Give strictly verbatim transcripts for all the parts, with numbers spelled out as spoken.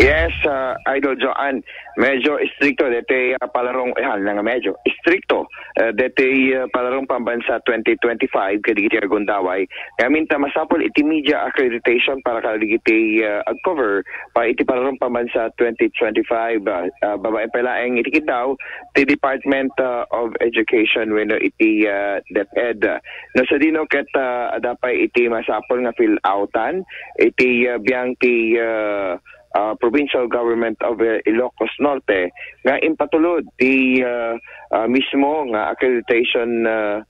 Yes, uh, Idol Joan, medyo istrikto deti uh, palarong, eh, nga medyo istrikto uh, deti uh, palarong pambansa twenty twenty-five kadagiti agundaway. Ngamin ta masapul iti media accreditation para kadagiti uh, agcover pa iti palarong pambansa twenty twenty-five. Uh, uh, babaen pa laeng iti kiddaw ti Department uh, of Education wenno iti uh, DepEd. No, sadino ket uh, adda pay iti masapul nga fill-outan iti uh, biang ti uh, uh, Provincial Government of uh, Ilocos Norte nga impatulod ti uh, uh, mismo nga accreditation uh,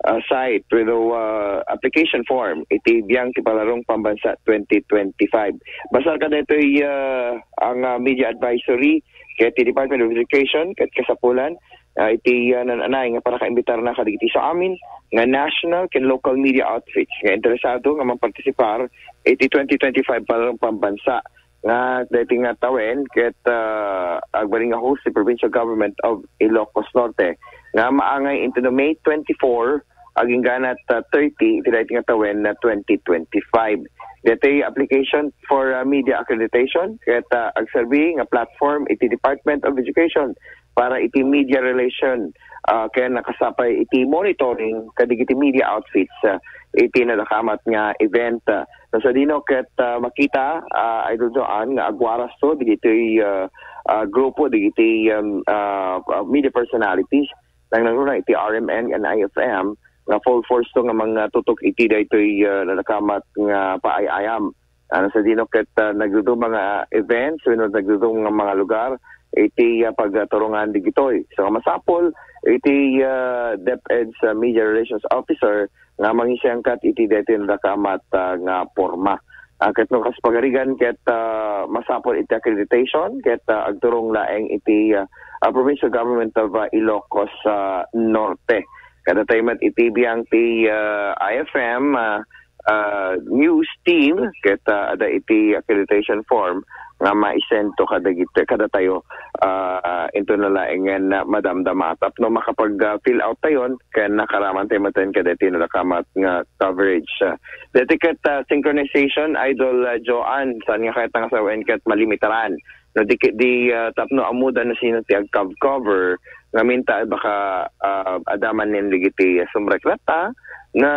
uh, site wenno uh, application form iti biang ti palarong pambansa twenty twenty-five. Basar kadaytoy uh, ang uh, media advisory ket ti Department of Education ket kasapulan uh, iti uh, nan-anay nga para kaimbitarna kadagiti sa amin nga national ken local media outfits nga interesado nga mampartisipar iti twenty twenty-five palarong pambansa nga daytoy nga tawen ket uh, agbalin nga host ti Provincial Government of Ilocos Norte nga maangay intono May twenty-four agingganat uh, thirty iti daytoy nga tawen na twenty twenty-five. Daytoy application for uh, media accreditation ket uh, agserbi nga platform iti Department of Education para iti media relation uh, ken nakasapay iti monitoring kadagiti media outfits uh, iti nadakamat nga event. Uh, no, sadino ket uh, makita uh, Idol Joan nga agwarasto dagiti uh, uh, grupo dagiti um, uh, uh, media personalities nang nangruna iti R M N and I F M nga full force to nga mangtutok iti daytoy uh, nadakamat nga paay-ayam. Ano sa dino ket uh, nagduduma nga events wenno nagduduma nga mga lugar iti uh, pagturungan digitoy. So masapul iti uh, DepEd's uh, Media Relations Officer nga mangisengkat iti daytoy nadakamat uh, nga porma. Uh, ket no kas pagarigan ket uh, masapul iti accreditation ket uh, agturong laeng iti uh, uh, Provincial Government of uh, Ilocos uh, Norte. Kada tayo met iti biang ti uh, I F M uh, uh, news team ket uh, ada iti accreditation form nga maisento kadagiti kadatayo uh, into na laengen uh, madamdama tapno makapag uh, fill out tayon ken nakaraman tayo maten kadati nadakamat nga coverage. Uh, deti ket uh, synchronization, Idol uh, Joan, saan nga kayat nga sawen ket malimitaran. No, di, di uh, tapno amudan no sino ti agcover ngamin ta baka uh, adaman nen ligiti sumreklat ta nga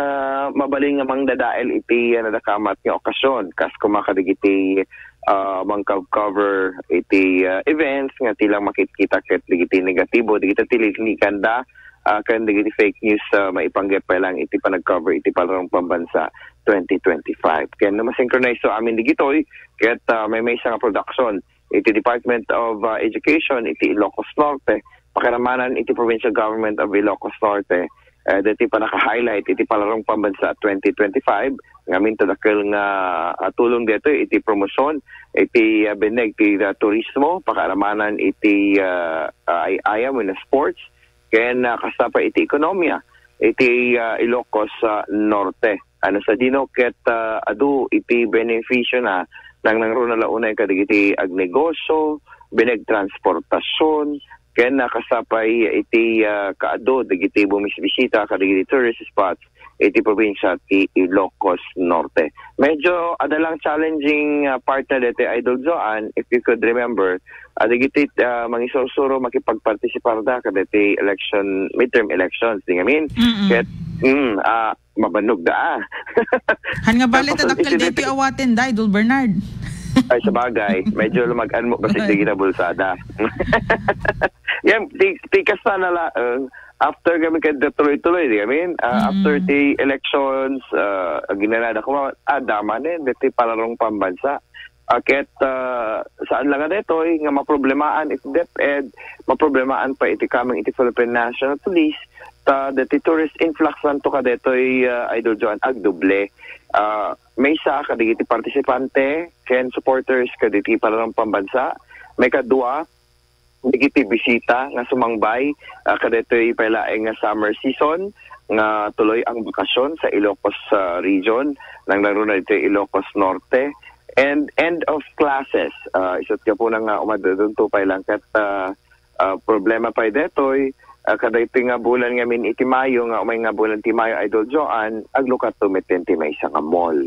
mabalin nga mangdadael iti uh, nadakamat nga okasyon kas kuma kadigiti uh, mangcover iti uh, events nga ti lang makitkita ket digiti negatibo digiti tiliklikanda uh, ken digiti fake news uh, maipanggep pa lang iti panagcover iti palarong pambansa twenty twenty-five. Ken no masynchronize to amin digitoy ket uh, may maysa nga production iti Department of uh, Education iti Ilocos Norte, pakiramanan iti Provincial Government of Ilocos Norte, uh, dati panaka-highlight iti palarong pambansa twenty twenty-five ngamin ta dakkel nga uh, tulong dito iti promotion iti uh, beneg ti uh, turismo, pakiramanan iti uh, uh, ay-ayam wenno sports, ken uh, kasta pa iti ekonomiya iti uh, Ilocos uh, Norte. Ano sa dino ket uh, adu iti beneficio na nang nangruna la unay kadagiti agnegosyo, binagtransportasyon, ken nakasapay iti uh, kaadu dagiti bumisbisita kadagiti tourist spots iti probinsya ti Ilocos Norte. Medyo ada lang challenging uh, part na deti, Idol Joan, if you could remember, uh, dagiti uh, mangisursuro makipagpartisiparda kadagiti election, midterm elections, di ngamin. Mm-mm. Ket, mm, uh, mabannog da, ah. Han nga bali, tapos ta dakkel iti deti awaten da, Idol Bernard. Ay, sabagay, medyo lumag-an mo kasi di ginabulsada. Yan, ti, ti kasta na la, uh, after kami kay tuloy-tuloy, di kami, uh, after the elections, uh, ginanada ko, ah, dama na yun, dito palarong pambansa. Aket uh, saan lang nga detoy nga maproblemaan iti DepEd, maproblemaan pa iti kameng iti Philippine National Police, ta deti tourist influx nanto ka detoy uh, Idol Joan agdoble. Uh, maysa kadagiti partisipante ken supporters kaditi palarong pambansa. Maikadua, dagiti bisita nga sumangbay uh, kadetoy pay laeng nga summer season nga tuloy ang bakasyon sa Ilocos uh, region, nang naruna iti Ilocos Norte, and end of classes. Uh, isut ka po nga umadudunto pay lang ket uh, uh, problema pay detoy uh, kadaytoy nga bulan ngamin iti Mayo, nga umay nga bulan ti Mayo, Idol Joan, aglukat tumiten ti maysa nga mall.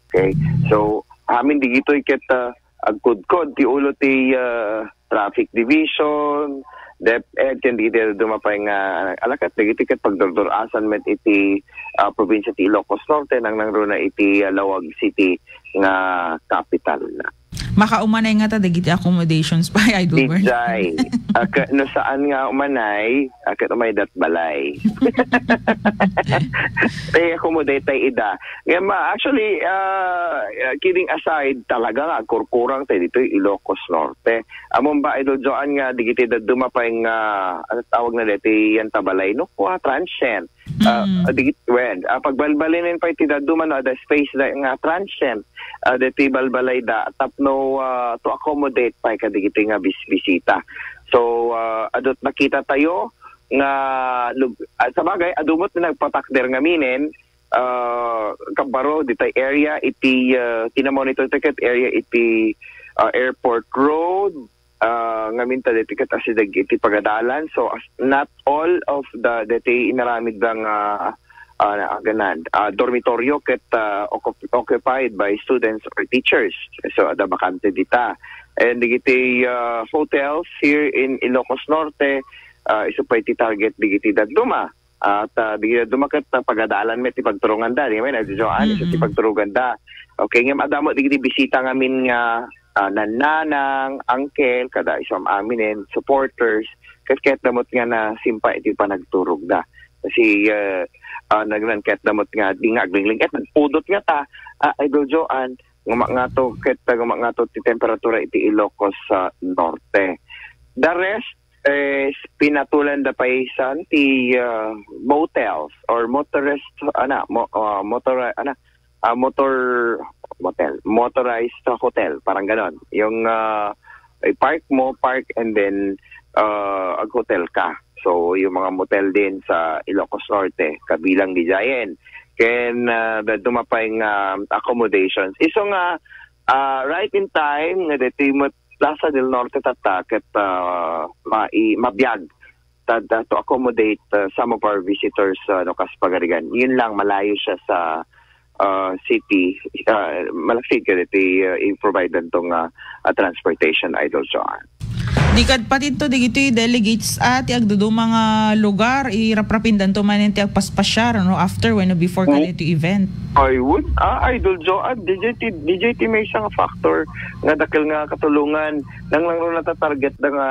Okay? So, amin digitoy ket uh, agkudkod ti ulo ti, ah, traffic division, DepEd, ken dagiti dadduma pay nga, ala ket dagiti ket pagdurdur-asan met iti, ah, probinsia ti Ilocos Norte, nangnangruna iti, ah, Laoag City nga capital. Makaumanay ngata dagiti accommodations pay, Idol Bern? Dijay. Ah, ka-, no saan nga umanay, ah, ket umaydat balay. Tay accommodate tay ida. Ngem, ah, actually, ah, ah, kidding aside, talaga nga agkurkurang tay ditoy Ilocos Norte. Ammom ba, Idol Joan, nga dagiti dadduma pay nga, ano tawag na deti, yan ta balay, no? Kua, transient. Ah, Mm. ah, dagit-, well, ah, pagbalbalinen pay ti dadduma no, adda space da nga transient, ah, deti balbalayda tapno, ah, to accommodate pay kadagiti nga bis-, bisita. So, ah, adut nakita tayo nga lug-, ah, sabagay, adu met nagpatakder ngaminen, ah, kabaro, ditay area iti, ah, kinamonitor ti ket area iti, ah, Airport Road, ah, ngamin ta deti ket asideg iti pagadalan. So, as, not all of the, deti inaramid da nga, ah, aganan, ah, dormitoryo ket, ah, occup-, occupied by students or teachers. So, adda bakante dita. And dagiti, ah, hotels here in Ilocos Norte, ah, isu pay ti target dagiti dadduma. At, ah, di dumaket, ah, pagadalan met ti pagturunganda, di ba? Nagjojoan, isu ti Mm-mm. pagturunganda. Okay, ngem adda met digiti bisita ngamin nga, ah, nannanang, uncle, kada isu am-aminen, supporters, ket kayatda met nga nasimpa iti panagturogda. Kasi, ah, ah, nagnan kayatda met nga di nga aglinglingket, nagpudot ngata, ah, Idol Joan, nga ma-, ngato, ket nga ma-, ngato ti temperatura iti Ilocos sa norte. The rest, eh, pinatulanda pay san ti, ah, motels or motorist, ana, mo-, ah, motor-, ana, ah, motor, motel, motorized hotel, parang ganon. Yung, ah, i-park mo, park, and then, ah, ag-hotel ka. So, yung mga motel din sa Ilocos Norte, kabilang dijayen. Ken, ah, dadduma pay nga accommodations. Isu nga, ah, right in time nga deti met Plaza del Norte tatta ket, ah, mai-, mabiag tad-, to accommodate, ah, some of our visitors, ah, no, kas pagarigan. Yun lang, malayo siya sa, ah, city. Ah, malaksid kadeti, ah, i-provide danto nga, ah, transportation, Idol Joan. Di kad patidto digitoy delegates a ti agduduma nga lugar, iraprapindanto manen ti agpaspasiar, no, after wenno before Mm. kadaytoy event. Ay, wen. Ah, Idol Joan, D J T, D J T may isang factor nga dakkel nga katulongan. Nang lang ron natatarget da nga,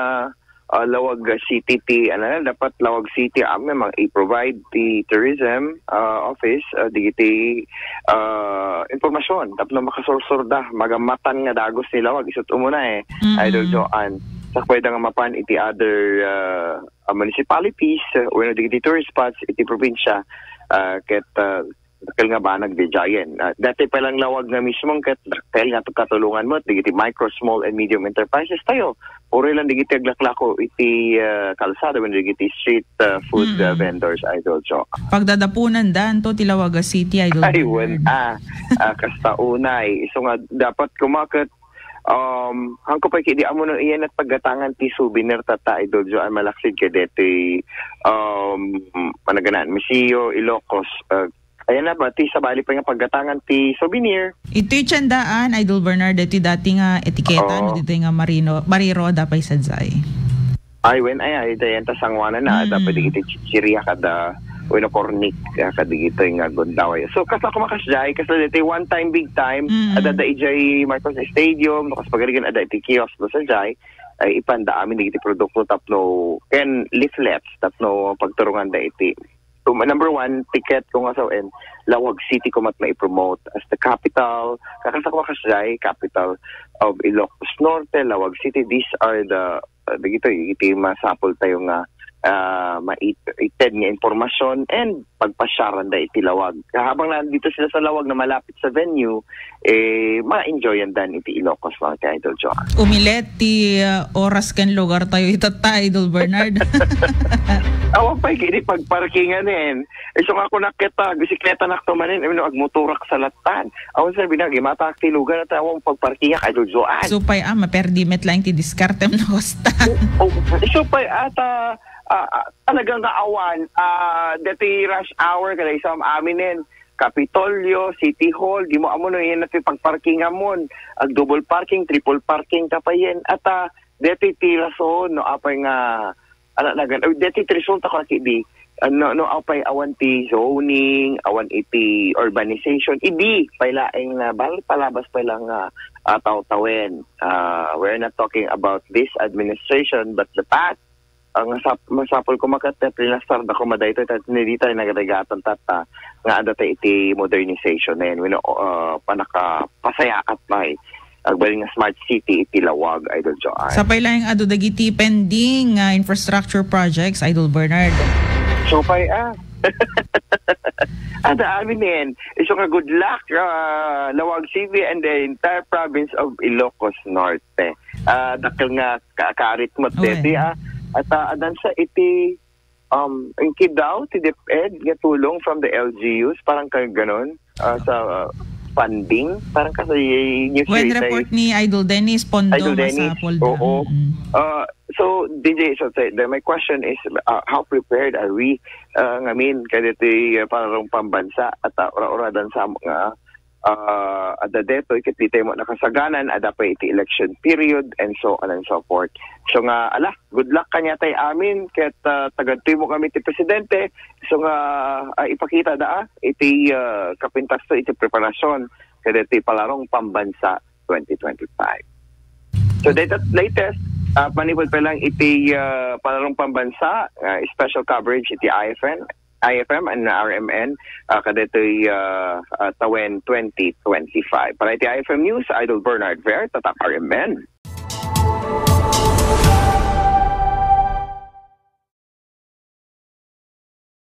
ah, Laoag City ti, ano na, dapat Laoag City, ah, may mga i-provide ti tourism, ah, office, ah, digiti, ah, impormasyon. Tapno makasursurda, magamatan nga dagus ni Laoag, isut umuna, eh, Mm-mm. Idol Joan. Sakbayda nga mapan iti other, ah, ah, municipalities, ah, wenno digiti tourist spots iti probinsya, ah, ket, ah, dakkel nga banag dijayen. Ah, dati pa lang Laoag nga mismo, ket dakkel nga katulongan met digiti micro, small, and medium enterprises tayo. Puro lang digiti aglaklako iti, ah, kalsada wenno digiti street, ah, food, ah, Mm. vendors, Idol Jo. Pagdadapunan danto ti Laoag City, Idol Ay, wen, Bernard. ah, ah, kasta unay. Isu nga dapat kumaket, um, hangko pay kidi ammo no iyan at paggatangan ti souvenir tatta, Idol Jo, a malaksid kadeti, um, ano ganan, Museo Ilocos, ah, ayan na ba, ti sabali pa nga paggatangan ti souvenir. Itoy tiyan daan, Idol Bernard, itoy dati nga etiketa, Oo. no, ditoy nga marino, mariro, da pay sadiay. Ay, wen, ay, ay, dayan ta sanguanan na, Mm. dapat digiti chichiria kada, wenno kornik, ah, kadigitoy nga gundaway. So, kas ako makasdiay, kas dati one time, big time, Mm. ada da ijay Marcos Stadium, no, kas pagarigan, ada iti kiosk, no, sadiay, ay, ipanda amin digiti produkto tapno, ken leaflets, tapno pagturungan da iti So, number one, ticket ko nga sawen, Laoag City ko met maipromote as the capital. Kakasako a kasdiay, capital of Ilocos Norte, Laoag City. These are the, uh, dagitoy, iti masapul tayo nga, ah, maited nga impormasyon and pagpasyaran da iti Laoag. Habang nandito sila sa Laoag na malapit sa venue, eh, ma-enjoyan dan iti Ilocos Norte, Idol Joan. Umilet ti, uh, oras ken lugar tayo itatta, Idol Bernard. Awan pay kini pagparkingan, eh. Isu nga ako nakita, bisikleta nakto manen, ano, agmotorak sa latan. Awan sa binagi, matak ti lugar at awan pagparkingan, Idol Joan. So, pay, ah, maperdi met lang ti diskartem no, basta. O, o, isu pay ata, ah, ah, talagang nga awan, ah, dati rush hour, kada isam aminen, Kapitolyo, City Hall, dimo ammo no iyan ti pagparkingamon. Ag double parking, triple parking ka pa iyan. At, ah, deti ti rason no apay nga, ala nagan, or deti ti resulta ko, idi, ah, no, no apay awan ti zoning, awan iti urbanization, idi pay laeng na, bal-, palabas pay lang nga, ah, tawtawen. Ah, we're not talking about this administration, but the past. Ang sap-, masapul ko makat, eh, pinastar da ko madaytoy, tat-, ni dita, nagregatan tata, nga adda ta iti modernization, eh, wenno, ah, panakapasayaat pay. Agbalin nga smart city iti Lawag, Idol Joanne. Sapay laeng adu dagiti pending nga infrastructure projects, Idol Bernard. Supay, ah. Ada amin yan. Isu nga good luck, ah, Lawag City and the entire province of Ilocos Norte. Ah, dakkel nga ka-, karit mo, Okay. Teti, ah. At, ah, adan sa iti, um, in Kidao, ti DepEd, nga tulong from the L G Us, parang kang ganun, ah, sa, ah, funding, parang kasi yung When report ni Idol Dennis Pondo, Idol Dennis, masapol da. Oo. Mm. Ah, so, D J, so, the, the, my question is, ah, how prepared are we, ah, ngamin, kaditi, ah, parang pambansa at, ah, ura-uradan sa mga, ah, adda detoy, ket di tayo mo nakasaganan, adda pa iti election period, and so on and so forth. So nga, ala, good luck kanya tay amin, ket, ah, tagadtoy mo kami ti presidente, so nga, ah, ipakita da, ah, iti, ah, kapintasto iti preparasyon, kaditi palarong pambansa twenty twenty-five. So, that latest, ah, manipod pa lang iti, ah, palarong pambansa, ah, special coverage iti I F M, I F M and R M N, ah, kadetoy, ah, ah, tawen twenty twenty-five. Para iti I F M News, Idol Bernard Ver, Tatak R M N.